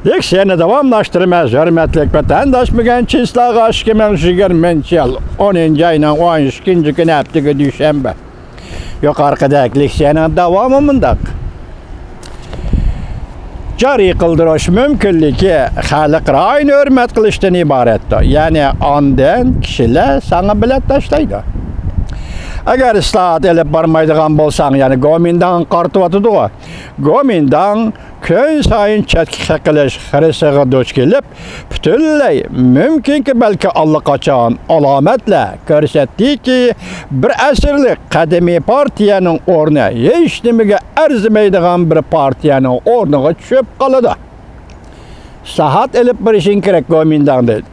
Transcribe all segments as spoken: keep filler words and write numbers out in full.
لېكسىيەنى داۋاملاشتۇرىمىز، ھۆرمەتلىك ۋەتەنداش. بۈگۈن چىسلاغا ئىككى مىڭ يىگىرمىنچى يىل ئونىنچى ئاينىڭ ئون ئىككىنچى كۈنى، ھەپتىگە دۈشەنبە. يۇقىرىقىدەك لېكسىيەنىڭ داۋامى مۇنداق. جارى قىلدۇرۇش مۇمكىنلىكى خەلق رايىنى ھۆرمەت قىلىشتىن ئىبارەتتۇر. يەنى ئاندىن كىشىلەر ساڭا بېلەت تاشلايدۇ. ئەگەر ئىسلاھات ئېلىپ بارمايدىغان بولساڭ، يەنى گومىنداڭ قارىتىۋاتىدىغۇ. گومىنداڭ كۈن سايىن چەتكە قېقىلىش خىرىسىغا دۇچ كېلىپ، پۈتۈنلەي مۇمكىنكى، بەلكى ئاللىقاچان ئالامەتلەر كۆرسەتتىكى، بىر ئەسىرلىك قەدىمىي پارتىيەنىڭ ئورنى ھېچنېمىگە ئەرزىمەيدىغان بىر پارتىيەنىڭ ئورنىغا چۈشۈپ قالىدۇ. ئىسلاھات ئېلىپ بېرىشىڭ كېرەك گومىنداڭ، دەيدۇ.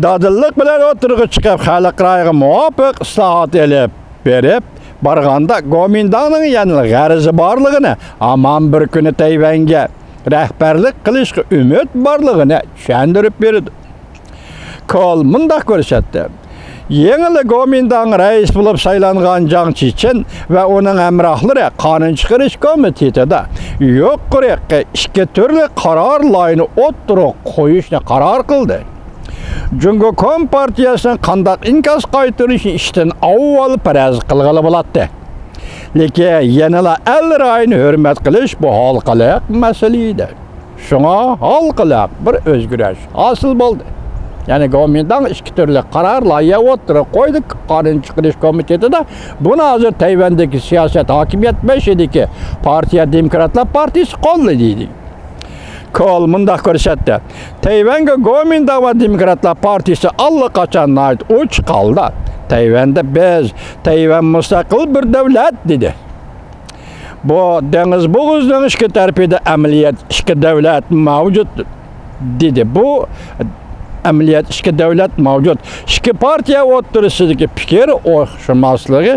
دادىللىق بىلەن ئوتتۇرىغا چىقىپ، خەلق رايىغا مۇۋاپىق ئىسلاھات ئېلىپ بېرىپ بارغاندا، گومىنداڭنىڭ يەنىلا غەرىزى بارلىقىنى، ھامان بىر كۈنى تەيۋەنگە رەھبەرلىك قىلىشقا ئۈمىد بارلىقىنى چۈشەندۈرۈپ بېرىدۇ. كول مۇنداق كۆرسەتتى. يېڭىلا گومىنداڭ رەئىس بولۇپ سايلانغان جاڭ چىچىن ۋە ئۇنىڭ ھەمراھلىرى قانۇن چىقىرىش كومىتېتىدا يۇقىرىقى ئىككى تۈرلۈك قارار لايىھىنى ئوتتۇرىغا قويۇشنى قارار قىلدى. جۇڭگو كومپارتىيەسىنىڭ قانداق ئىنكاس قايتۇرۇشىنى ئىشتىن ئاۋۋال پەرەز قىلغىلى بولاتتى. لېكىن يەنىلا ئەل رايىنى ھۆرمەت قىلىش بۇ ھالقىلىق مەسىلە ئىدى. شۇڭا ھالقىلىق بىر ئۆزگىرىش ھاسىل بولدى. يەنى گومىنداڭ ئىككى تۈرلۈك قارار لايىھە ئوتتۇرىغا قويدى. قانۇن چىقىرىش كومىتېتىدا بۇنى ھازىر تەيۋەندىكى سىياسەت ھاكىمىيەت بېشىدىكى پارتىيە دېموكراتلار پارتىيىسى قوللىدى، دېدى. كول مۇنداق كۆرسەتتى. تەيۋەنگە گومىنداڭ ۋە دېموكراتلار پارتىيىسى ئاللىقاچان ناھايىتى ئوچۇق ھالدا، تەيۋەندە بىز، تەيۋەن مۇستەقىل بىر دۆلەت، دېدى. بۇ دېڭىز بوغۇزىنىڭ ئىككى تەرىپىدە ئەمەلىيەت ئىككى دۆلەت مەۋجۇت، دېدى. بۇ ئەمەلىيەت ئىككى دۆلەت مەۋجۇت. ئىككى پارتىيە ئوتتۇرىسىدىكى پىكىر ئوخشىماسلىقى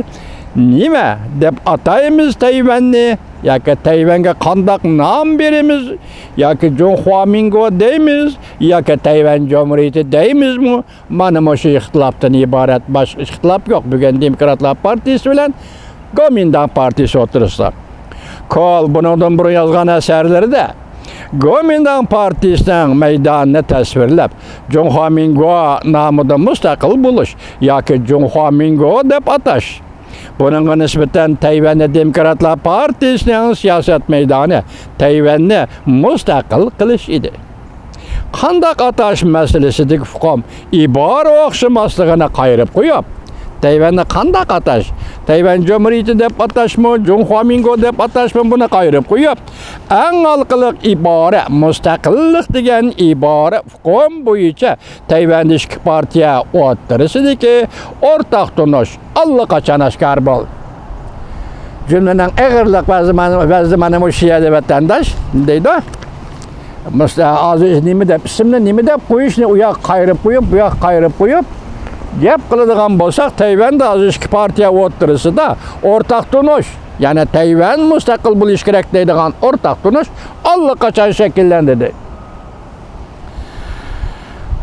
نېمە دەپ ئاتايمىز تەيۋەننى؟ ياكى تەيۋەنگە قانداق نام بېرىمىز؟ ياكى جۇڭخۇامىنگو دەيمىز؟ ياكى تەيۋەن جۇمھۇرىيىتى دەيمىزمۇ؟ مانا مۇشۇ ئىختىلاپتىن ئىبارەت، باشقا ئىختىلاپ يوق بۈگۈن دېموكراتلار پارتىيىسى بىلەن گومىنداڭ پارتىيىسى ئوتتۇرىسىدا. كول بۇنىڭدىن بۇرۇن يازغان ئەسەرلىرىدە گومىنداڭ پارتىيىسىنىڭ مەيدانىنى تەسۋىرلەپ، جۇڭخۇامىنگو نامىدا مۇستەقىل بولۇش ياكى جۇڭخۇامىنگو دەپ ئاتاش، بۇنىڭغا نىسبەتەن تەيۋەندە دېموكراتلار پارتىيىسىنىڭ سىياسەت مەيدانى تەيۋەننى مۇستەقىل قىلىش ئىدى. قانداق ئاتاش مەسىلىسىدىكى ئۇقۇم ئىبارە ئوخشىماسلىقىنى قايرىپ قويۇپ، تەيۋەننى قانداق ئاتاش؟ تەيۋەن جۇمھۇرىيىتى دەپ ئاتاشمۇ، جۇڭخۇامىنگو دەپ ئاتاشمۇ، بۇنى قايرىپ قويۇپ، ئەڭ ھالقىلىق ئىبارە مۇستەقىللىق دېگەن ئىبارە ئۇقۇم بويىچە تەيۋەندە ئىككى پارتىيە ئوتتۇرىسىدىكى ئورتاق تونۇش ئاللىقاچان ئاشكارا بولدى. جۈملىنىڭ ئېغىرلىق ۋەزنى مانا، ۋەزنى مانا مۇشۇ يەردە ۋەتەنداش دەيدۇ. مۇس-، ھازىر نېمە دەپ، ئىسىمنى نېمە دەپ قويۇشنى ئۇ ياققا قايرىپ قويۇپ، بۇ ياققا قايرىپ قويۇپ، گەپ قىلىدىغان بولساق، تەيۋەندە ھازىر ئىككى پارتىيە ئوتتۇرىسىدا ئورتاق تونۇش، يەنى تەيۋەن مۇستەقىل بولۇشى كېرەك دەيدىغان ئورتاق تونۇش ئاللىقاچان شەكىللەندى.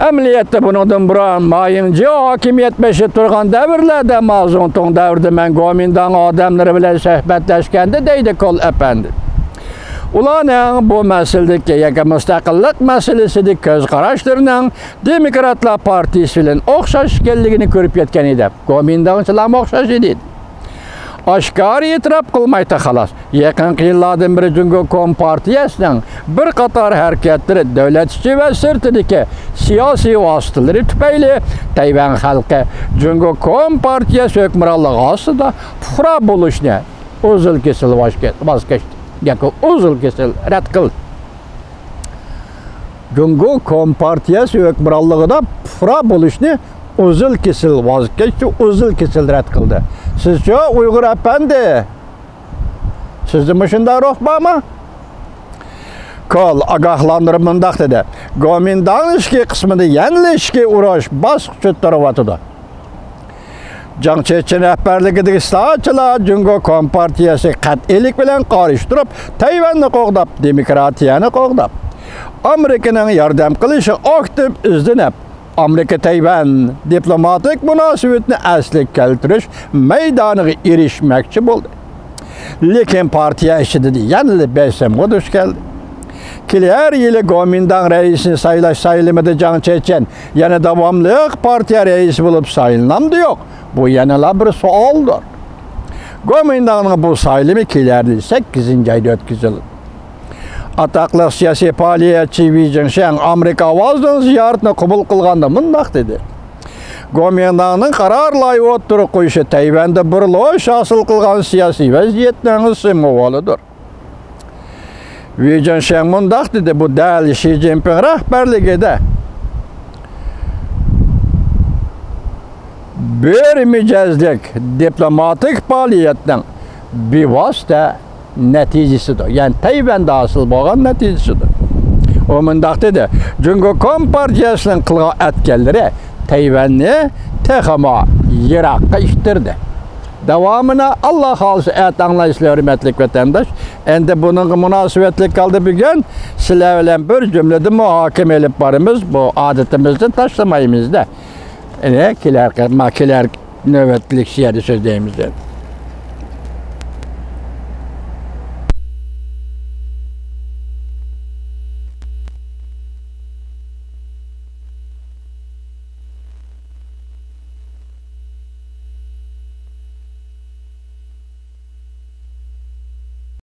ئەمەلىيەتتە بۇنىڭدىن بۇرۇن ما يىڭجيې ھاكىمىيەت بېشىدا تۇرغان دەۋرلەردە، ما زۇڭتۇڭ دەۋرىدە مەن گومىنداڭ ئادەملىرى بىلەن سۆھبەتلەشكەندە، دەيدۇ كول ئەپەندى، ئۇلارنىڭ بۇ مەسىلىدىكى ياكى مۇستەقىللىق مەسىلىسىدىكى كۆز قاراشلىرىنىڭ دېموكراتلار پارتىيىسى بىلەن ئوخشاش ئىكەنلىكىنى كۆرۈپ يەتكەن ئىدى. گومىنداڭچىلارمۇ ئوخشاش ئىدى. ئاشكارا ئېتىراپ قىلمايتتى، خالاس. يېقىنقى يىللاردىن بېرى جۇڭگو كومپارتىيەسىنىڭ بىر قاتار ھەرىكەتلىرى، دۆلەت ئىچى ۋە سىرتىدىكى سىياسىي ۋاسىتىلىرى تۈپەيلى تەيۋەن خەلقى جۇڭگو كومپارتىيەسى ھۆكۈمرانلىقى ئاستىدا پۇقرا بولۇشنى ئۇزۇل-كېسىل ۋاز كەچ-، ۋاز كەچتى ياكى ئۇزۇل-كېسىل رەت قىلدى. جۇڭگو كومپارتىيەسى ھۆكۈمرانلىقىدا پۇقرا بولۇشنى ئۇزۇل-كېسىل ۋاز كەچتى، ئۇزۇل-كېسىل رەت قىلدى. سىزچۇ، ئۇيغۇر ئەپەندى؟ سىزدە مۇشۇنداق روھ بارمۇ؟ كول ئاگاھلاندۇرۇپ مۇنداق دېدى، گومىنداڭ ئىچكى قىسمىدا يەنىلا ئىچكى ئۇرۇش باسقۇچىدا تۇرۇۋاتىدۇ. جاڭ چېچىن رەھبەرلىكىدىكى ئىسلاھاتچىلار جۇڭگو كومپارتىيەسىگە قەتئىيلىك بىلەن قارشى تۇرۇپ، تەيۋەننى قوغداپ، دېموكراتىيەنى قوغداپ، ئامېرىكىنىڭ ياردەم قىلىشىغا ئاكتىپ ئىزدىنىپ، ئامېرىكا تەيۋەن دىپلوماتىك مۇناسىۋىتىنى ئەسلىگە كەلتۈرۈش مەيدانىغا ئېرىشمەكچى بولدى. لېكىن پارتىيە ئىچىدە يەنىلا بېسىمغا دۇچ كەلدى. كېلەر يىلى گومىنداڭ رەئىسىنى سايلاش سايلىمىدا جاڭ چېچەن يەنە داۋاملىق پارتىيە رەئىسى بولۇپ سايلىنامدۇ يوق؟ بۇ يەنىلا بىر سوئالدۇر. گومىنداڭنىڭ بۇ سايلىمى كېلەر يىلى سەككىزىنچى ئايدا ئۆتكۈزۈلىدۇ. ئاتاقلىق سىياسىي پائالىيەتچى ۋېي جىڭشياڭ ئامېرىكا ئاۋازىنىڭ زىيارىتىنى قوبۇل قىلغاندا مۇنداق دېدى: گومىنداڭنىڭ قارار لايىھە ئوتتۇرىغا قويۇشى تەيۋەندە بۇرۇلۇش ھاسىل قىلغان سىياسىي ۋەزىيەتنىڭ سىمۋولىدۇر. ۋېي جىڭشياڭ مۇنداق دېدى: بۇ دەل شى جىنپىڭ رەھبەرلىكىدە بۆرە مىجەزلىك دىپلوماتىك پائالىيەتنىڭ بىۋاسىتە نەتىجىسىدۇر. يەنى تەيۋەندە ھاسىل بولغان نەتىجىسىدۇر. ئۇ مۇنداق دېدى: جۇڭگو كومپارتىيەسىنىڭ قىلغان ئەتكەنلىرى تەيۋەننى تېخىمۇ يىراققا ئىتتىردى. داۋامىنى ئاللا خالىسا ئەتە ئاڭلايسىلەر، ھۆرمەتلىك ۋەتەنداش. ئەمدى بۇنىڭغا مۇناسىۋەتلىك ھالدا بۈگۈن سىلەر بىلەن بىر جۈملىدە مۇھاكىمە ئېلىپ بارىمىز. بۇ ئادىتىمىزنى تاشلىمايمىز-دە. يەنە كېلەر، ما-، كېلەر نۆۋەتلىك شېئىرنى سۆزلەيمىز دېدى.